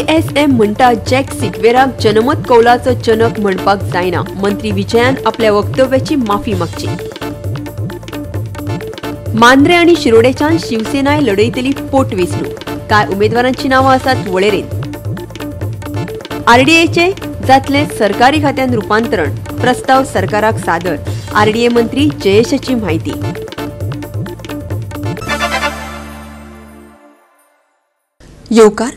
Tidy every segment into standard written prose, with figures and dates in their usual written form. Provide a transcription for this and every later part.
JSM म्हणटा jack सिक्वेराक जनमत कौलाचो जनक म्हणपाक जायना. मंत्री विजयान आपल्या वक्तव्याची माफी मागची. मांद्रे आनी शिरोडेच्यान शिवसेनाय लढयतली पोटवेंचणूक. कांय उमेदवारांची नांवां आसात वळेरेंत. आरडीएचे जातले सरकारी खात्यान रुपांतरण, प्रस्ताव सरकाराक सादर. आरडीए मंत्री जयेशाची म्हायती. येवकार,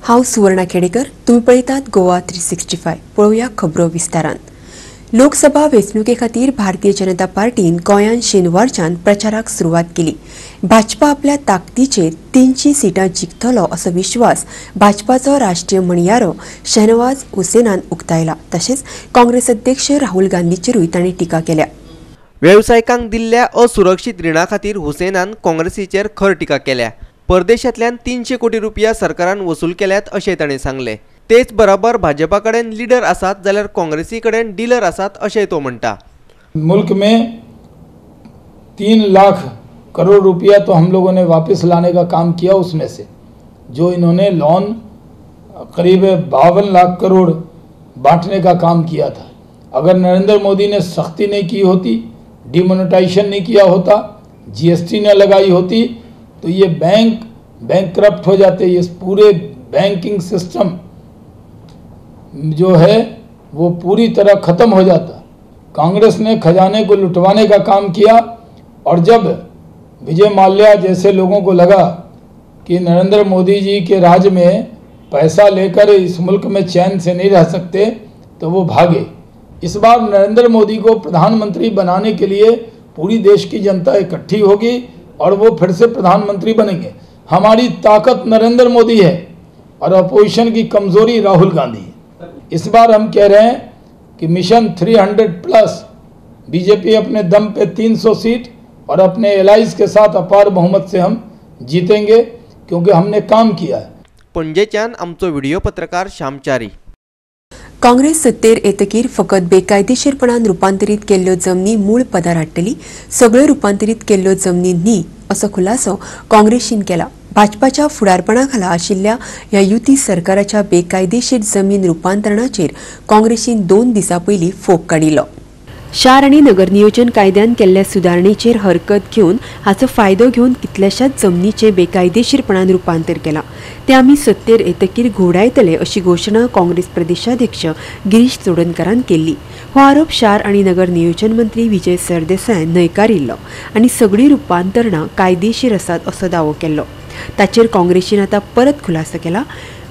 हांव सुवर्णा खेडेकर. तुमी पळयतात गोवा 365. पळोवया खबरो विस्तारान. लोकसभा वेंचणुके खातीर भारतीय जनता पार्टीन गोंयांत शेनवारच्यान प्रचाराक सुरवात केली. भाजपा आपल्या ताकदीचेर 300 सिटां जिखतलो असो विश्वास भाजपाचो राष्ट्रीय म्हणयारो शहनवाज हुसेनान उक्तायला. तशेंच काँग्रेस अध्यक्ष राहुल गांधीचेरूय तांणी टिका केल्या. वेवसायिकांक दिल्ल्या असुरक्षीत रिणा खातीर हुसेनान काँग्रेसीचेर खर टिका केल्या. परदेशांतल्यान 300 कोटी रुपया सरकारान वसूल केल्यात अशें ताणें सांगलें. तेच बराबर भाजपा कडेन लिडर आसात जाल्यार काँग्रेसी कडेन डीलर आसात अशें तो म्हणटा. मुल्क में 3 लाख करोड़ रुपया तो हम लोगों ने वापस लाने का काम किया. उसमें से जो इन्होंने लोन करीब 52 लाख करोड़ बांटने का काम किया था, अगर नरेंद्र मोदी ने सख्ती नहीं की होती, डिमोनेटाइजेशन नहीं किया होता, जीएसटी न लगाई होती, तो ये बैंक बैंकक्रप्ट हो जाते. ये पूरे बैंकिंग सिस्टम जो है वो पूरी तरह ख़त्म हो जाता. कांग्रेस ने खजाने को लुटवाने का काम किया और जब विजय माल्या जैसे लोगों को लगा कि नरेंद्र मोदी जी के राज में पैसा लेकर इस मुल्क में चैन से नहीं रह सकते, तो वो भागे. इस बार नरेंद्र मोदी को प्रधानमंत्री बनाने के लिए पूरी देश की जनता इकट्ठी होगी और वो फिर से प्रधानमंत्री बनेंगे. हमारी ताकत नरेंद्र मोदी है और अपोजिशन की कमज़ोरी राहुल गांधी है. इस बार हम कह रहे हैं कि मिशन 300 प्लस, बीजेपी अपने दम पे 300 सीट और अपने एलाइज के साथ अपार बहुमत से हम जीतेंगे, क्योंकि हमने काम किया है. पणजेच्यान आमचो व्हिडिओ पत्रकार श्यामचारी. काँग्रेस सत्तेर येतकीर फकत बेकायदेशीरपणान रुपांतरीत केल्ल्यो जमनी मूळ पदार हाडटली, सगळ्यो रुपांतरीत केल्ल्यो जमनी न्ही असो खुलासो काँग्रेसीन केला. भाजपाच्या फुडारपणा खाला आशिल्ल्या ह्या युती सरकाराच्या बेकायदेशीर जमीन रुपांतरणाचेर काँग्रेसीन 2 दिसां पयलीं फोग काडिल्लो. शार आनी नगर नियोजन कायद्यान केल्ल्या सुदारणेचेर हरकत घेवन हाचो फायदो घेवन कितल्याशाच जमनीचें बेकायदेशीरपणान रुपांतर केलां. तें आमी सत्तेर येतकीर घुंवडायतले अशी घोशणा काँग्रेस प्रदेशाध्यक्ष गिरीश चोडणकारान केल्ली. हो आरोप शार आनी नगर नियोजन मंत्री विजय सरदेसायान न्हयकारिल्लो आनी सगळीं रुपांतरणां कायदेशीर आसात असो दावो केल्लो. ताचेर काँग्रेसीन आतां परत खुलासो केला.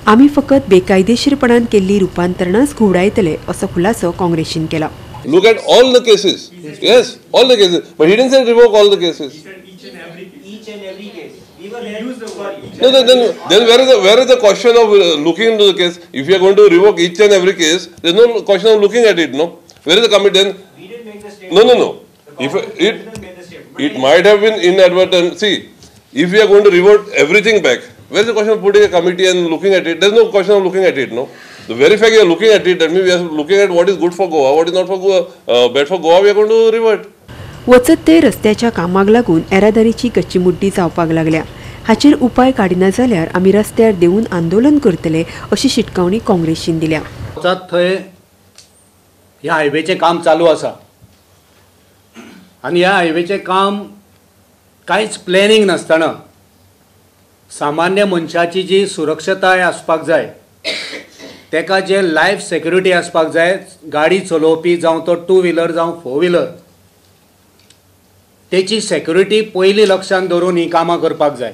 आमी फकत बेकायदेशीरपणान केल्ली रुपांतरणांच घुंवडायतले असो खुलासो काँग्रेसीन केला. Look at all the cases. Yes, all the cases. But he didn't say revoke all the cases. He said each and every case. Each and every case. We were there. Use the word each. No, then where is the question of looking into the case? If you are going to revoke each and every case, there is no question of looking at it, no? Where is the committee then? We didn't make the statement. No. If it might have been inadvertent. See, if we are going to revert everything back, where is the question of putting a committee and looking at it? There is no question of looking at it, no? The very fact you are looking at it, that means we are looking at what is good for Goa, what is not for Goa, bad for Goa, we are going to revert. वचत ते रस्त्याच्या कामाक लागून येरादारीची कच्चीमुड्डी जावपाक लागल्या. हाचेर उपाय काडिना जाल्यार आमी रस्त्यार देंवून आंदोलन करतले अशी शिटकावणी काँग्रेसीन दिल्या. वचत थंय ह्या हायवेचें काम चालू आसा आनी ह्या हायवेचें काम कांयच प्लॅनिंग नासतना सामान्य मनशाची जी सुरक्षताय आसपाक जाय, तेका जे लायफ सेक्युरिटी आसपाक जाय, गाडी चलोवपी जावं तो 2 व्हिलर जावं 4 व्हिलर, तेची सेक्युरिटी पयलीं लक्षांत धरून हीं कामां करपाक जाय.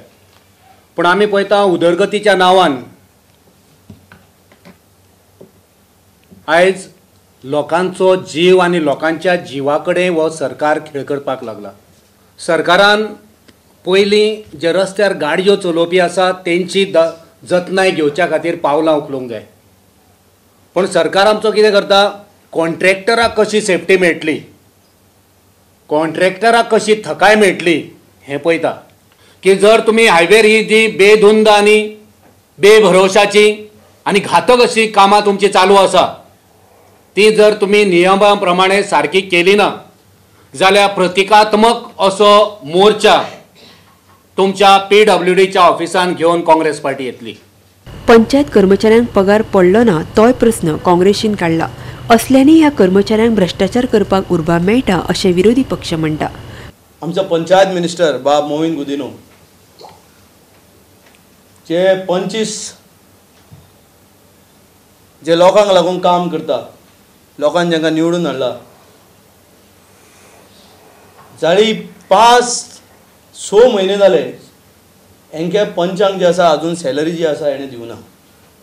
पूण आमी पळयता उदरगतीच्या नांवान आयज लोकांचो जीव आनी लोकांच्या जिवा कडेन हो सरकार खेळ करपाक लागला. सरकारान पयलीं जे रस्त्यार गाडयो चलोवपी आसा तेंची जतनाय घेवच्या खातीर पावलां उखलूंक जाय. पूण सरकार आमचो कितें करता, कॉन्ट्रॅक्टराक कशी सेफ्टी मेळटली, कॉन्ट्रॅक्टराक कशी थकाय मेळटली हें पळयता. की जर तुमी हायवेर ही जी बेधुंद आनी बेभरोशाची आनी घातक अशी कामां तुमची चालू आसा ती जर तुमी नियमा प्रमाणे सारकी केली ना जाल्यार प्रतिकात्मक असो मोर्चा तुमच्या PWDच्या ऑफिसान घेवन काँग्रेस पार्टी येतली. पंचायत कर्मचाऱ्यांक पगार पडलो ना तोय प्रस्न काँग्रेसीन काडला. असल्यांनी ह्या कर्मचाऱ्यांक भ्रश्टाचार करपाक उर्बा मेळटा अशें विरोधी पक्ष म्हणटा. आमचो पंचायत मिनिस्टर बाब मोविन गुदिन्हो जे 25 जे लोकांक लागून काम करता, लोकांक जांकां निवडून हाडला, जाली 5-6 म्हयने जाले हेंके पंचांक जे आसा अजून सॅलरी जी आसा हेणें दिवना.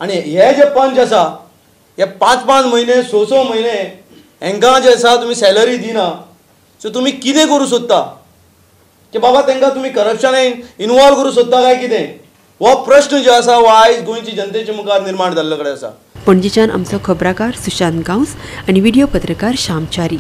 आनी हे जे पंच आसा हे 5-5 म्हयने 6-6 म्हयने हेंकां जे आसा तुमी सॅलरी दिना. सो तुमी कितें करूं सोदता की बाबा तेंकां तुमी करप्शनान इनवॉल्व करूं सोदता काय कितें, हो प्रश्न जो आसा हो आयज गोंयची जनतेच्या मुखार निर्माण जाल्ले कडेन आसा. पणजेच्यान आमचो खबराकार सुशांत गांवस आनी व्हिडिओ पत्रकार श्याम च्यारी.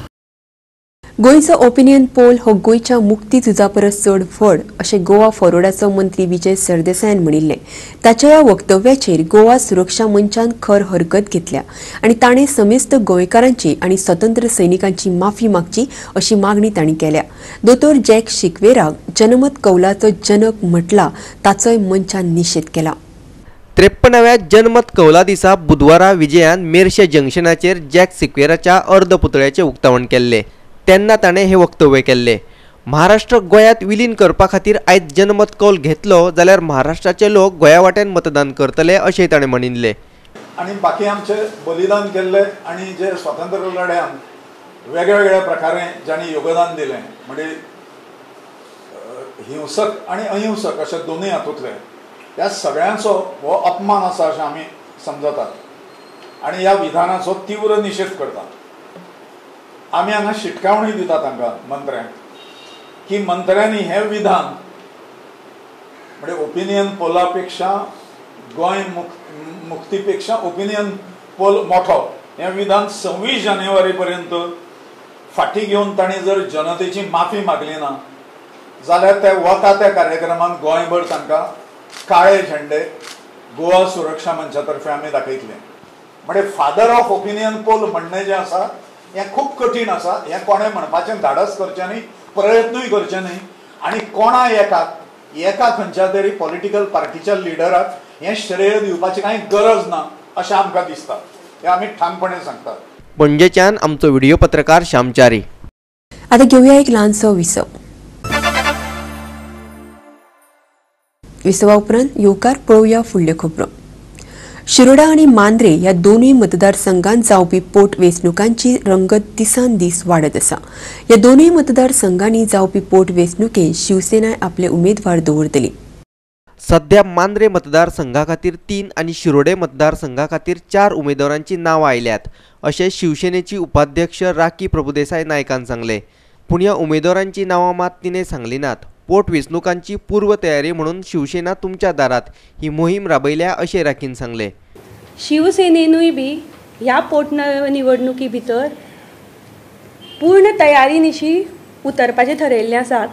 गोंयचो ओपिनियन पोल हो गोंयच्या मुक्ती झुजा परस चड व्हड अशें गोवा फॉरवर्डाचो मंत्री विजय सरदेसायान म्हणिल्लें. ताच्या ह्या वक्तव्याचेर गोवा सुरक्षा मंचान खर हरकत घेतल्या आनी ताणें समेस्त गोंयकारांची आनी स्वतंत्र सैनिकांची माफी मागची अशी मागणी तांणी केल्या. दोतोर जॅक शिकवेराक जनमत कौलाचो जनक म्हटला ताचोय मंचान निशेध केला. 53व्या जनमत कौला दिसा बुधवारा विजयान मेरशे जंक्शनाचेर जॅक सिक्वेराच्या अर्द पुतळ्याचें उक्तावण केल्लें तेन्ना ताणें हें वक्तव्य केल्लें. महाराष्ट्र गोंयांत विलीन करपा खातीर आयज जनमत कौल घेतलो जाल्यार महाराष्ट्राचे लोक गोंया वाटेन मतदान करतले अशें ताणें म्हणिल्लें. आनी बाकी आमचे बलिदान केल्ले आनी जे स्वातंत्र्य लढ्यान वेगवेगळ्या प्रकारे जांणी योगदान दिलें, म्हणजे हिंसक आनी अहिंसक अशे दोनूय हातूंतले, ह्या सगळ्यांचो हो अपमान आसा अशें आमी समजतात आनी ह्या विधानाचो तीव्र निशेध करतात. आमी हांगा शिटकावणी दिता तांकां मंत्र्यांक की मंत्र्यांनी हें विधान म्हणजे ओपिनियन पोला पेक्षा गोंय मुक्तीपेक्षा ओपिनियन पोल मोठो हें विधान 26 जानेवारी पर्यंत फाटीं घेवन तांणी जर जनतेची माफी मागली ना जाल्यार ते वता त्या कार्यक्रमांत गोंयभर तांकां काळे झेंडे गोवा सुरक्षा मंचा तर्फे आमी दाखयतले. म्हणजे फादर ऑफ ओपिनियन पोल म्हणणें जें आसा हें खूब कठीण आसा. हें कोणें म्हणपाचें धाडस करचें न्ही, प्रयत्नूय करचें न्ही आनी कोणा एका खंयच्या तरी पॉलिटिकल पार्टीच्या लिडराक हें श्रेय दिवपाची कांय गरज ना अशें आमकां दिसता, हें आमी ठामपणे सांगतात. पणजेच्यान आमचो व्हिडिओ पत्रकार श्याम च्यारी. आतां घेवया एक ल्हानसो विसव. विसवा उपरांत येवकार पळोवया फुडल्यो खबरो. शिरोडा आनी मांद्रे ह्या दोनूय मतदारसंघांत जावपी पोट वेंचणुकांची रंगत दिसान दीस वाडत आसा. ह्या दोनूय मतदारसंघांनी जावपी पोट वेंचणुकेंत शिवसेना आपले उमेदवार दवरतली. सध्या मांद्रे मतदारसंघा खातीर 3 आनी शिरोडे मतदारसंघा खातीर 4 उमेदवारांची नांवां आयल्यात अशें शिवसेनेची उपाध्यक्ष राखी प्रभुदेसाय नायकान सांगलें. पूण ह्या उमेदवारांची नांवां मात तिणें सांगली नात. पोट वेंचणुकांची पूर्वतयारी म्हणून शिवसेना तुमच्या दारात ही मोहीम राबयल्या अशें राखीन सांगलें. शिवसेनेनूय बी ह्या पोट निवडणुकी भितर पूर्ण तयारी निशी उतरपाचें थरयल्लें आसा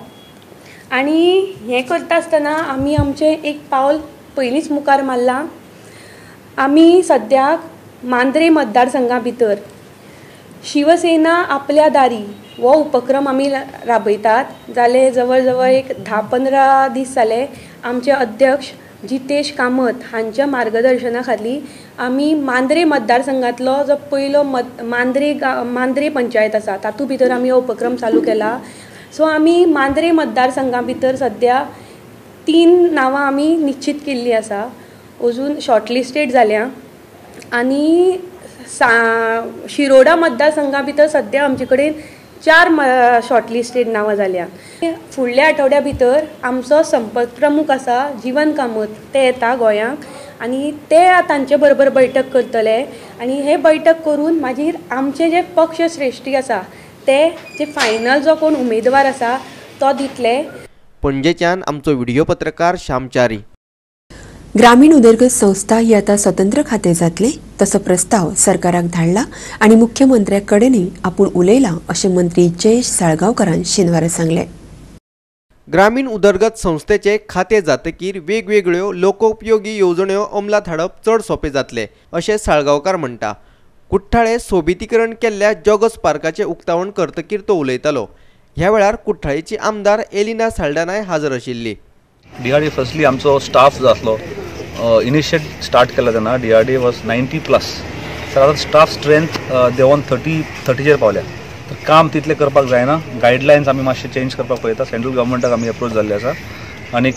आनी हें करता आसतना आमी आमचें एक पावल पयलींच मुखार मारलां. आमी सद्याक मांद्रे मतदारसंघा भितर शिवसेना आपल्या दारी हो उपक्रम आमी राबयतात. जाले जवळ जवळ एक 10-15 दीस जाले आमचे अध्यक्ष जितेश कामत हांच्या मार्गदर्शना खाली आमी मांद्रे मतदारसंघांतलो जो पयलो मांद्रे पंचायत आसा तातूंत भितर आमी हो उपक्रम चालू केला. सो आमी मांद्रे मतदारसंघा भितर सद्या 3 नांवां आमी निश्चीत केल्लीं आसा, अजून शॉर्टलिस्टेड जाल्या. आनी शिरोडा मतदारसंघा भितर सद्या आमचे कडेन 4 शॉर्टलिस्टेड नांवां जाल्या. फुडल्या आठवड्या भितर आमचो संपर्क प्रमुख आसा जीवन कामत, ते येता गोंयांक आनी ते तांचे बरोबर बैठक करतले आनी हे बैठक करून मागीर आमचे जे पक्ष श्रेश्ठी आसा ते जे फायनल जो कोण उमेदवार आसा तो दितले. पणजेच्यान आमचो व्हिडिओ पत्रकार श्याम च्यारी. ग्रामीण उदरगत संस्था ही आतां स्वतंत्र खातें जातलें तसो प्रस्ताव सरकाराक धाडला आनी मुख्यमंत्र्या कडेनूय आपूण उलयलां अशें मंत्री जयेश साळगांवकारान शेनवारा सांगलें. ग्रामीण उदरगत संस्थेचे खातें जातकीर वेगवेगळ्यो लोकोपयोगी येवजण्यो अंमलात हाडप चड सोंपें जातलें अशें साळगांवकार म्हणटा. कुठ्ठाळे सोबितीकरण केल्ल्या जॉगस पार्काचें उक्तावण करतकीर तो उलयतालो. ह्या वेळार कुठ्ठाळेची आमदार एलिना साल्डानाय हाजर आशिल्ली. डीआरडीए फर्स्टली आमचो स्टाफ जो आसलो इनिशिएट स्टार्ट केला तेन्ना DRDA was 90+. तर आतां स्टाफ स्ट्रेंथ देंवोन 30-30चेर पावल्या. तर काम तितलें करपाक जायना. गायडलायन्स आमी मातशें चेंज करपाक पळयता. सेंट्रल गव्हर्मेंटाक आमी अप्रोच जाल्ले आसा आनीक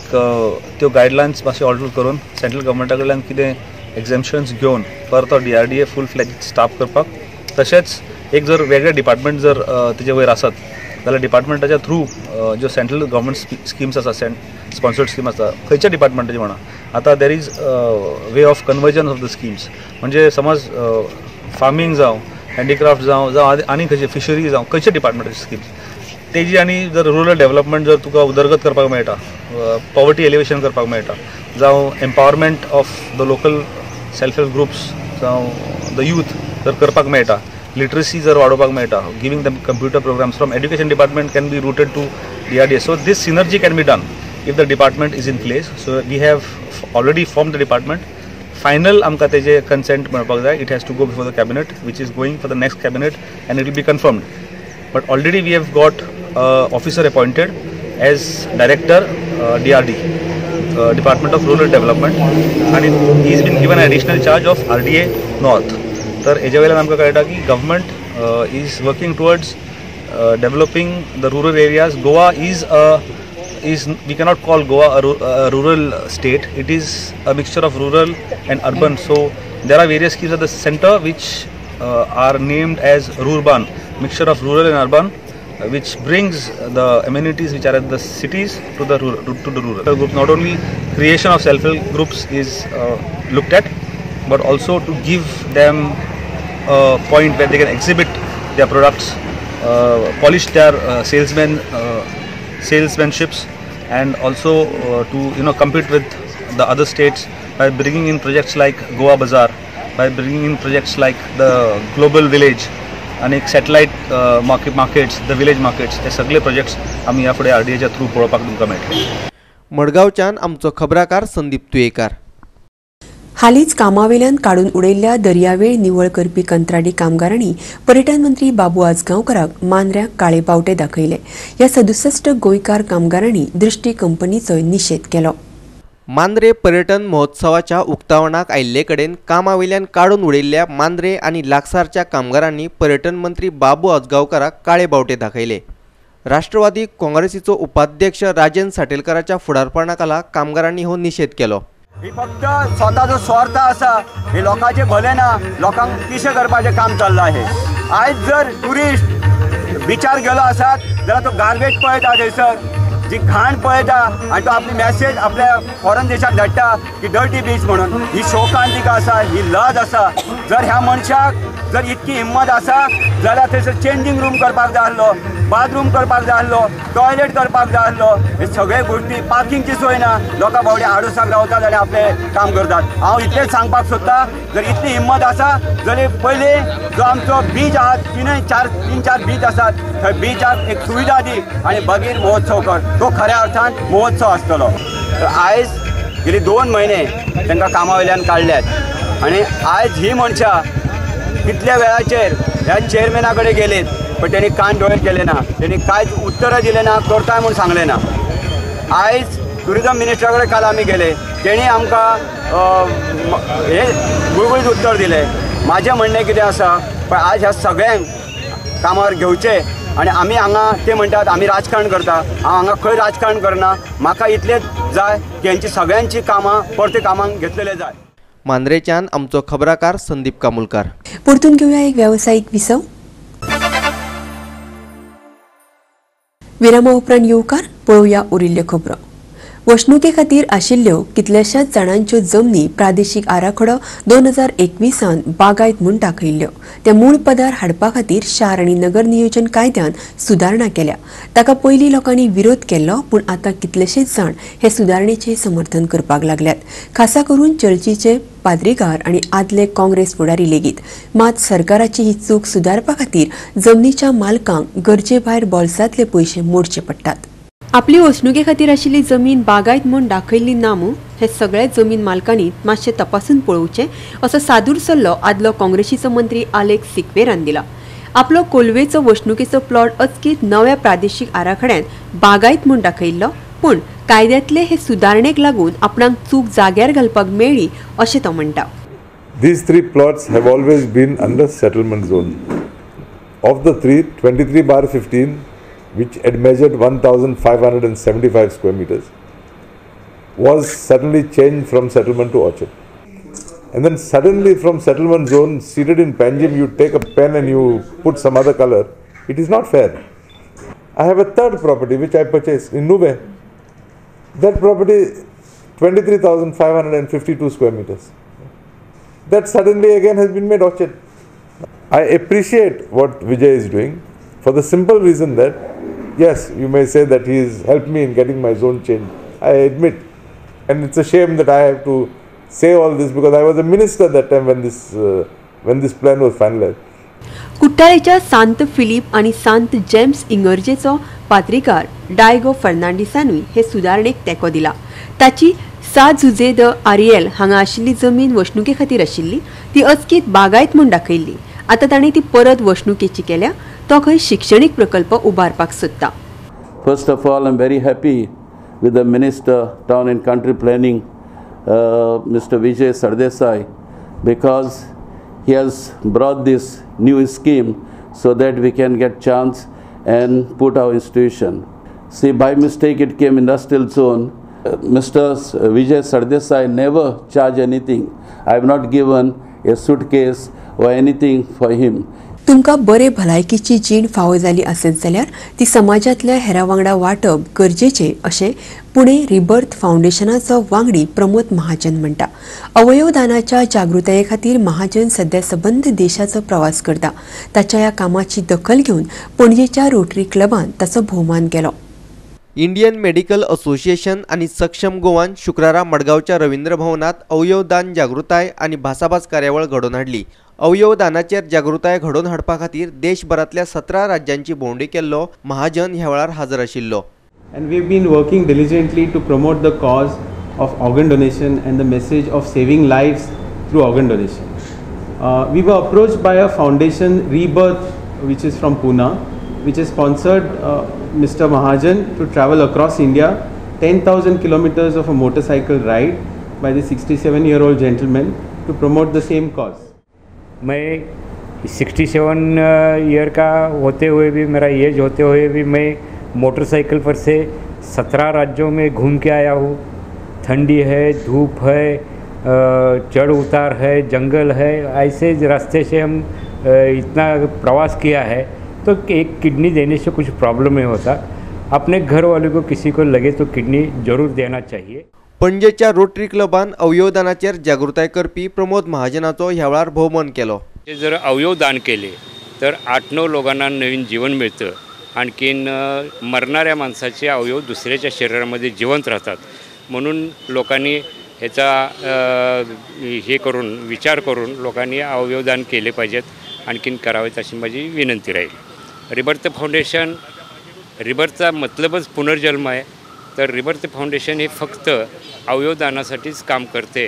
त्यो गायडलायन्स मातशें ऑल्टर करून सेंट्रल गव्हर्मेंटा कडल्यान कितें एग्जेम्पशन्स घेवन परतो DRDA फूल फ्लॅज स्टाफ करपाक, तशेंच एक जर वेगळे डिपार्टमेंट जर तेजे वयर आसत जाल्यार डिपार्टमेंटाच्या थ्रू ज्यो सेंट्रल गव्हर्मेंट स्किम्स आसा, स्पॉन्सर्ड स्कीम आसा खंयच्या डिपार्टमेंटाची म्हणा, आतां there is way of conversion of the schemes. म्हणजे समज फार्मींग जावं, हँडीक्राफ्ट जावं, जावं आनी खंयचे फिशरी जावं, खंयच्या डिपार्टमेंटाची स्किम्स तेजी, आनी जर रुरल डेवलपमेंट जर तुका उदरगत करपाक मेळटा, पॉवर्टी एलिवेशन करपाक मेळटा, जावं empowerment of the local self help groups जावं the youth जर करपाक मेळटा, लिटरसी जर वाडोवपाक मेळटा, giving them computer programs from education department can be routed to DRDA. So this synergy can be done if the department is in place. So we have already formed the department. Final आमकां तेजे consent मेळपाक जाय. It has to go before the cabinet, which is going for the next cabinet and it will be confirmed. But already we have got officer appointed as director DRD, Department of Rural Development, and he has been given an additional charge of RDA North. तर हेजे वयल्यान आमकां कळटा की government is working towards developing the rural areas. Goa is we cannot call Goa a rural state. It is a mixture of rural and urban. So there are various schemes at the center which are named as Rurban, mixture of rural and urban, which brings the amenities which are at the cities to the rural group. Not only creation of self-help groups is looked at, but also to give them a point where they can exhibit their products, polish their salesmanships, and also to compete with the other states by bringing in projects like Goa Bazaar, by bringing in projects like the Global Village and एक satellite markets, the village markets. हे सगळे projects आमी ह्या फुडें RDA च्या through पळोवपाक तुमकां मेळटले. मडगांवच्यान आमचो खबराकार संदीप तुयेकार. हालींच कामावेल्यान काडून उडयल्ल्या दर्यावेळ निवळ करपी कंत्राटी कामगारांनी पर्यटन मंत्री बाबू आजगांवकराक मांद्र्याक काळे बावटे दाखयले. ह्या 67 गोंयकार कामगारांनी दृष्टी कंपनीचो निशेध केलो. मांद्रे पर्यटन महोत्सवाच्या उक्तावणाक आयिल्ले कडेन कामावेल्यान काडून उडयल्ल्या मांद्रे आनी लागसारच्या कामगारांनी पर्यटन मंत्री बाबू आजगांवकराक काळे बावटे दाखयले. राष्ट्रवादी काँग्रेसीचो उपाध्यक्ष राजन साटेलकराच्या फुडारपणाखाला कामगारांनी हो निशेध केलो. ही फक्त स्वताचो स्वार्थ आसा, हे लोकांचे भले ना, लोकांक पिशें करपाचें काम चल्लां. हे आयज जर ट्युरिस्ट बिचार गेलो आसात जाल्यार तो गार्बेज पळयता, थंयसर जी घाण पळयता आनी तो आपली मॅसेज आपल्या फॉरन देशाक धाडटा की डर्टी बीच म्हणून. ही शोकांतिका आसा, ही लज आसा. जर ह्या मनशाक जर इतकी हिम्मत आसा जाल्यार थंयसर चेंजींग रूम करपाक जाय आसलो, बाथरूम करपाक जाय आसलो, टॉयलेट करपाक जाय आसलो. हे सगळे गोश्टी, पार्किंगची सोय ना, लोकां बावडे आडोसाक रावतात आनी आपलें काम करतात. हांव इतलेंच सांगपाक सोदता, जर इतली हिम्मत आसा जाल्यार पयलीं जो आमचो बीच आहा, तीन चार बीच आसात, थंय बीचाक एक सुविधा दी आनी मागीर महोत्सव कर, तो खऱ्या अर्थान महोत्सव आसतलो. तर आयज गेली 2 म्हयने तांकां कामा वयल्यान काडल्यात आनी आयज ही मनशां कितल्या वेळाचेर ह्या चेअरमॅना कडेन गेलीत, पण तेणी कान डोळे केले ना, तेणी कांयच उत्तरां दिलें ना, करताय म्हूण सांगलें ना. आयज ट्युरिजम मिनिस्टरा कडेन काल आमी गेले, तेणी आमकां हे गुळगुळीत उत्तर दिलें. म्हाजें म्हणणें कितें आसा, पण आज ह्या सगळ्यांक कामार घेवचें आनी आमी हांगा ते म्हणटात आमी राजकारण करता, हांव हांगा खंय राजकारण करना. म्हाका इतलेंच जाय की हेंची सगळ्यांची कामां परते कामांक घेतलेले जाय. मांद्रेच्यान आमचो खबराकार संदीप कामुलकार. परतून घेवया एक वेवसायीक विसव. विरामा उपरांत येवकार पळोवया उरिल्ल्यो खबरो. वसणुके खातीर आशिल्ल्यो कितल्याशाच जाणांच्यो जमनी प्रादेशीक आराखडो 2021 बागायत म्हूण दाखयल्ल्यो. त्या मूळ पदार हाडपा खातीर शार आनी नगर नियोजन कायद्यान सुदारणा केल्या. ताका पयलीं लोकांनी विरोध केल्लो, पूण आतां कितलेशेच जाण हे सुदारणेचें समर्थन करपाक लागल्यात. खासा करून चर्चीचे पाद्रीगार आनी आदले काँग्रेस फुडारी लेगीत. मात सरकाराची ही चूक सुदारपा खातीर जमनीच्या मालकांक गरजे भायर बोल्सांतले पयशे मोडचे पडटात. आपली वसणुके खातीर आशिल्ली जमीन बागायत म्हूण दाखयल्ली ना मूं हे सगळे जमीन मालकांनी मातशें तपासून पळोवचें असो सादूर सल्लो आदलो काँग्रेसीचो मंत्री आलेक्स सिक्वेरान दिला. आपलो कोलवेचो वसणुकेचो प्लॉट अचकीत नव्या प्रादेशीक आराखड्यान बागायत म्हूण दाखयल्लो. पूण कायद्यांतले हे सुदारणेक लागून आपणाक चूक जाग्यार घालपाक मेळ्ळी अशें तो म्हणटा. These three plots have always been under settlement zone. Of the three, 23/15, which had measured 1,575 square meters, was suddenly changed from settlement to orchard. And then suddenly from settlement zone seated in Panjim, you take a pen and you put some other color. It is not fair. I have a third property which I purchased in Nube. That property, 23,552 square meters. That suddenly again has been made orchard. I appreciate what Vijay is doing for the simple reason that, yes, you may say that he has helped me in getting my zone changed. I admit. And it's a shame that I have to say all this because I was a minister that time when this plan was finalized. कुट्टाळेच्या सांत फिलीप आनी सांत James इंगर्जेचो पात्रिकार डायगो फर्नांडिसानूय हे सुदारणेक तेंको दिला. ताची सा Jose the Ariel हांगा आशिल्ली जमीन वसणुके खातीर आशिल्ली ती अचकीत बागायत म्हूण दाखयल्ली. आतां ताणें ती परत वसणुकेची केल्या. तो खंय शिक्षणीक प्रकल्प उबारपाक सोदता. First of all, I am very happy with the Minister, Town and Country Planning, Mr. Vijay Sardesai, because he has brought this new scheme so that we can get chance and put our institution. See, by mistake it came industrial zone. Mr. Vijay Sardesai never charge anything. I have not given a suitcase or anything for him. तुमकां बरे भलायकीची जीण फावो जाली आसत जाल्यार ती समाजांतल्या हेरां वांगडा वांटप गरजेचें अशें पुणे रिबर्थ फावंडेशनाचो वांगडी प्रमोद महाजन म्हणटा. अवयवदानाच्या जागृताये खातीर महाजन सध्या सबंद देशाचो प्रवास करता. ताच्या ह्या कामाची दखल घेवन पणजेच्या रोटरी क्लबान ताचो भोवमान केलो. इंडियन मेडिकल असोसिएशन आनी सक्षम गोवान शुक्रारा मडगांवच्या रवींद्र भवनात अवयवदान जागृताय आनी भासाभास कार्यावळ घडोवन हाडली. अवयवदानाचेर जागृताय घडोवन हाडपा खातीर देशभरांतल्या 17 राज्यांची भोंवडी केल्लो महाजन ह्या वेळार हजर आशिल्लो. And we have been working diligently to promote the cause of organ donation and the message of saving lives through organ donation. We were approached by a foundation, Rebirth, which is from Pune, which has sponsored Mr. Mahajan to travel across India, 10,000 kilometers of a motorcycle ride by the 67-year-old gentleman to promote the same cause. मैं 67 year का होते हुए भी, मेरा as होते हुए भी मैं मोटरसाइकिल पर से 17 राज्यों में घूम के आया हूँ. ठंडी है, धूप है, चढ़ उतार है, जंगल है, ऐसे रास्ते से हम इतना प्रवास किया है तो एक किडनी देने से कुछ प्रॉब्लम नहीं होता. अपने घर वालों को किसी को लगे तो किडनी जरूर देना चाहिए. पणजेच्या रोटरी क्लबान अवयवदानाचेर जागृताय करपी प्रमोद महाजनाचो ह्या वेळार भोवमान केलो. जर अवयवदान केले तर 8-9 लोकांना नवीन जीवन मिळतं. आणखीन मरणाऱ्या माणसाचे अवयव दुसऱ्याच्या शरीरामध्ये जिवंत राहतात. म्हणून लोकांनी ह्याचा हे करून विचार करून लोकांनी अवयवदान केले पाहिजेत, आणखीन करावेत अशी माझी विनंती राहील. रिबर्थ फाउंडेशन, रिबर्थचा मतलबच पुनर्जन्म आहे, तर रिबर्थ फाउंडेशन हे फक्त अवयवदानासाठीच काम करते.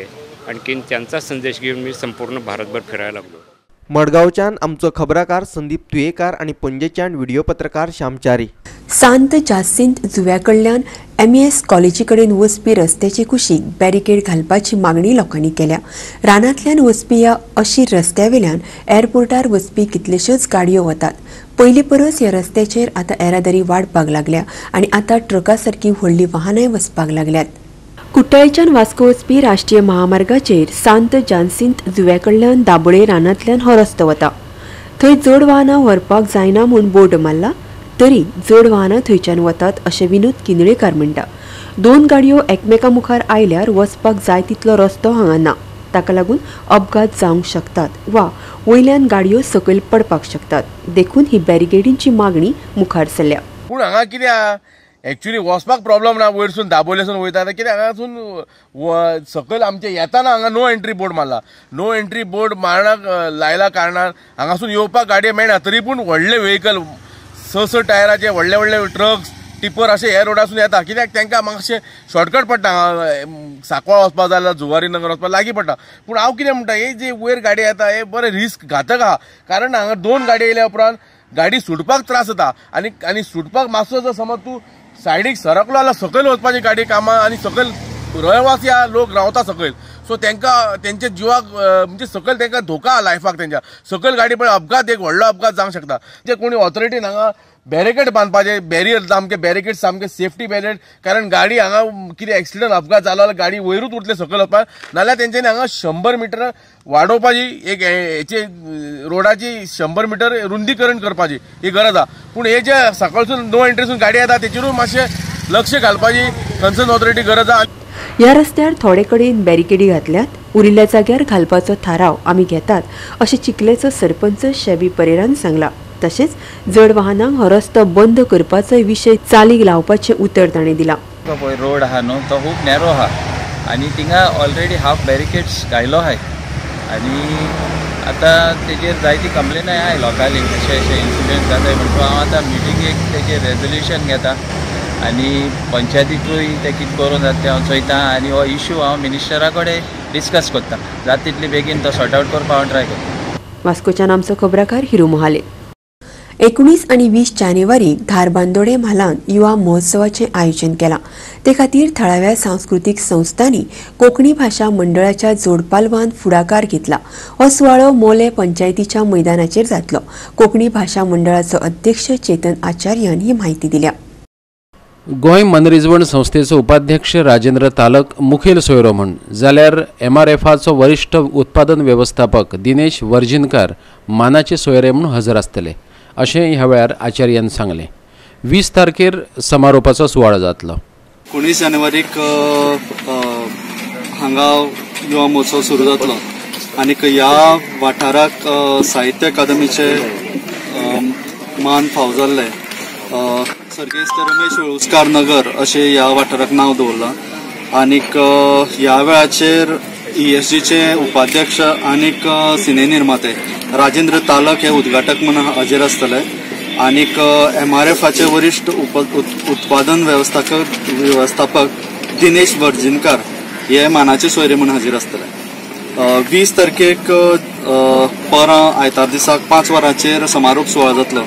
आणखीन त्यांचा संदेश घेऊन मी संपूर्ण भारतभर फिरायला लागलो. मडगांवच्यान आमचो खबराकार संदीप तुयेकार आनी पणजेच्यान व्हिडिओ पत्रकार श्यामचारी. सांत जासिंत जुव्या कडल्यान एमईएस कॉलेजी कडेन वचपी रस्त्याचे कुशीक बॅरिकेड घालपाची मागणी लोकांनी केल्या. रानांतल्यान वचपी ह्या अशीर रस्त्यावेल्यान एअरपोर्टार वचपी कितल्योश्योच गाडयो वतात. पयलीं परस ह्या रस्त्याचेर आतां येरादारी वाडपाक लागल्या आनी आतां ट्रका सारकी व्हडलीं वाहनांय वचपाक लागल्यात. कुट्टाळेच्यान वास्को वचपी राष्ट्रीय महामार्गाचेर सांत जानसिंत जुव्या कडल्यान दाबोळे रानांतल्यान हो रस्तो वता. थंय जड वाहनां व्हरपाक जायना म्हूण बोर्ड मारला तरी जड वाहनां थंयच्यान वतात अशें विनोद किनळेकार म्हणटा. दोन गाडयो एकमेकां मुखार आयल्यार वचपाक जाय तितलो रस्तो हांगा ना. ताका लागून अपघात जावंक शकतात वा वयल्यान गाडयो सकयल पडपाक शकतात. देखून ही बॅरिकेडींची मागणी मुखार सरल्या. पूण हांगा कितें एक्चुअली वचपाक प्रॉब्लम ना, वयरसून दाबोलेसून वयता कित्याक हांगासून सकयल आमचे येताना हांगा नो एंट्री बोर्ड मारला. नो एंट्री बोर्ड मारणाक लायला कारणान हांगासून येवपाक गाडयो मेळना, तरी पूण व्हडले व्हेकल 6-6 टायराचे व्हडले व्हडले ट्रक्स टिपर अशे ह्या रोडासून येता कित्याक तांकां मातशें शॉर्टकट पडटा. सांकवाळ वचपाक जाल्यार जुवारी नगर वचपाक लागीं पडटा. पूण हांव कितें म्हणटा, हे जे वयर गाडी येता हे बरें रिस्क घातक आहा, कारण हांगा 2 गाडी येयल्या उपरांत गाडी सुटपाक त्रास जाता आनी आनी सुटपाक मातसो जर समज तूं सायडीक सरकलो जाल्यार सकयल वचपाची गाडी कामां आनी सकयल रयवासी लोक रावता सकयल, सो तांकां तेंच्या जिवाक म्हणजे सकयल तांकां धोका लायफाक तेंच्या सकयल गाडी पळय अपघात एक व्हडलो अपघात जावंक शकता. जे कोणी ऑथॉरिटीन हांगा बॅरिकेड बांदपाचे, बॅरियर सामके बॅरिकेड सामके सेफ्टी बॅरियर, कारण गाडी हांगा कितें एक्सिडंट अपघात जालो जाल्यार गाडी वयरूच उरतले सकयल वचपाक, नाल्यार तेंच्यांनी हांगा 100 मिटर वाडोवपाची एक हेचे रोडाची 100 मिटर रुंदीकरण करपाची ही गरज आसा. पूण हे जे सकाळसून नो एंट्रीसून गाडी येता तेचेरूय मातशें लक्ष घालपाची कन्सर्न ऑथॉरिटी गरज आसा. ह्या रस्त्यार थोडे कडेन बॅरिकेडी घातल्यात, उरिल्ल्या जाग्यार घालपाचो थाराव आमी घेतात अशें चिखलेचो सरपंच शेबी परेरान सांगला. तशेंच जड वाहनांक हो रस्तो बंद करपाचोय विशय चालीक लावपाचें उतर ताणें दिलां. तो पळय रोड आहा न्हू तो खूब नॅरो आहा आनी थिंगा ऑलरेडी हाफ बॅरिकेड्स घायलो आहाय आनी आतां तेजेर जायती कंप्लेनाय आहाय लोकांली, अशे अशे इन्सिडंट जाताय. म्हणटकूच हांव आतां मिटिंगेक तेजेर रेजोल्युशन घेता आनी पंचायतीकूय तें कितें करूं जाता तें हांव चोयता आनी हो इशू हांव मिनिस्टरा कडेन डिस्कस करता, जाता तितले बेगीन तो सॉर्ट आवट करपाक हांव ट्राय करता. वास्कोच्यान आमचो खबराकार हिरू महाले. 19 आनी 20 जानेवारी धारबांदोडे म्हालांत युवा महोत्सवाचें आयोजन केलां. ते खातीर थळाव्या सांस्कृतीक संस्थांनी कोंकणी भाशा मंडळाच्या जोडपालवान फुडाकार घेतला. हो सुवाळो मोले पंचायतीच्या मैदानाचेर जातलो. कोंकणी भाशा मंडळाचो अध्यक्ष चेतन आचार्यान ही म्हायती दिल्या. गोंय मनरिजवण संस्थेचो उपाध्यक्ष राजेंद्र तालक मुखेल सोयरो म्हूण जाल्यार एमआरएफाचो वरिश्ठ उत्पादन वेवस्थापक दिनेश वर्जिनकार मानाचे सोयरे म्हूण हजर आसतले अशें ह्या वेळार आचार्यान सांगलें. 20 तारखेर समारोपाचो सुवाळो जातलो. 19 जानेवारीक हांगा युवा महोत्सव सुरू जातलो आनी ह्या वाठाराक साहित्य अकादमीचे मान फाव जाल्ले सर्गेस्त रमेश वेळुस्कार नगर अशें ह्या वाठाराक नांव दवरलां आनीक ह्या वेळाचेर ईएसजीचे उपाध्यक्ष आनीक सिने निर्माते राजेंद्र तालक हे उद्घाटक म्हणून हाजीर आसतले आनीक एमआरएफाचे वरिश्ठ उत्पादन व्यवस्थापक दिनेश वर्जिनकार हे मानाचे सोयरे म्हणून हाजीर आसतले. 20 तारखेक परां आयतार दिसाक 5 वरांचेर समारोप सुवाळो जातलो.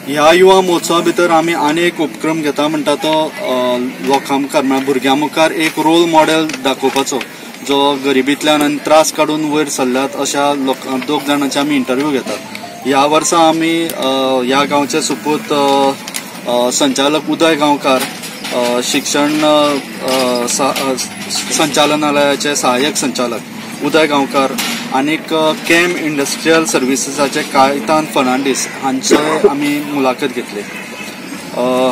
ह्या युवा महोत्सवा भितर आमी आनी एक उपक्रम घेता म्हणटा तो लोकां मुखार म्हळ्यार भुरग्यां मुखार एक रोल मॉडेल दाखोवपाचो, जो गरिबींतल्यान आनी त्रास काडून वयर सरल्यात अशा लोकां 2 जाणांचे आमी इंटरव्यू घेतात. ह्या वर्सा आमी ह्या गांवचे सुपूत संचालक उदय गांवकार, शिक्षण संचालनालयाचे सहाय्यक संचालक उदय गांवकार आनीक केम इंडस्ट्रियल सर्विसीसाचे कायतान फर्नांडीस हांचे आमी मुलाखत घेतली.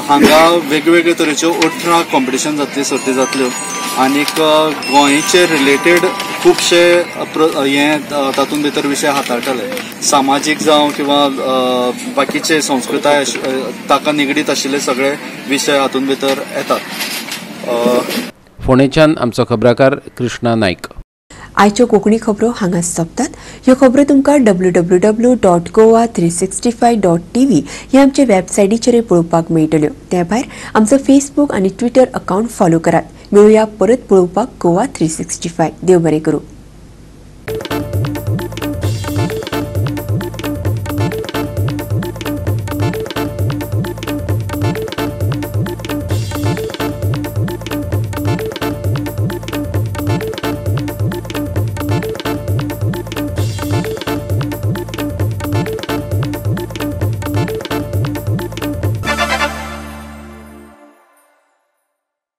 हांगा वेगवेगळे तरेच्यो 18 कॉम्पिटिशन जातली, सर्ती जातल्यो आनीक गोंयचे रिलेटेड खुबशे हे तातूंत भितर विशय हाताळटले, सामाजीक जावं किंवा बाकीचे संस्कृताय ताका निगडीत आशिल्ले सगळे विशय हातूंत भितर येतात. फोंडेच्यान आमचो खबराकार कृष्णा नायक. आयच्यो कोंकणी खबरो हांगा सोंपतात. ह्यो खबरो तुमकां www.goa365.tv ह्या आमच्या वेबसायटीचेर पळोवपाक मेळटल्यो. ते भायर आमचो फेसबूक आनी ट्विटर अकावंट फॉलो करात. मेळुया परत पळोवपाक गोवा 365. देव बरें करूं.